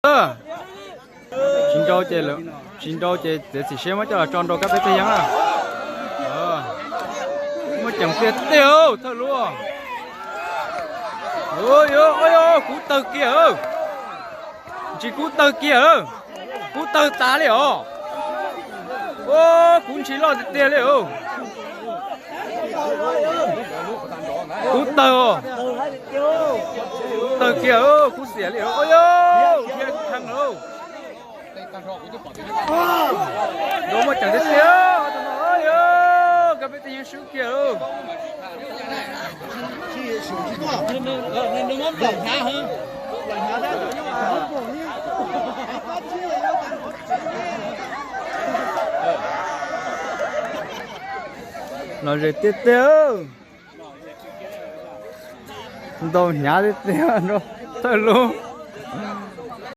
Tsis nrau ces, tsis nrau ces txiav txim siab muab coj los tso nrau kab peb teg yeeb na. Muaj ceem tiag tiag thawj lub. Kuv tawg kiag, ntsis kuv tawg kiag, kuv tawg tas li os. Kuv ntsis loj tiag tiag li os. Kuv tawg, kuv tawg kiag, kuv xiam li os. Dhia kuv thee lawm. Nrau muaj ceem tiag tiag, kab peb teg yeeb swb kiag. Los ze tiag tiag, ntau hnyav tiag tiag, thawj lub.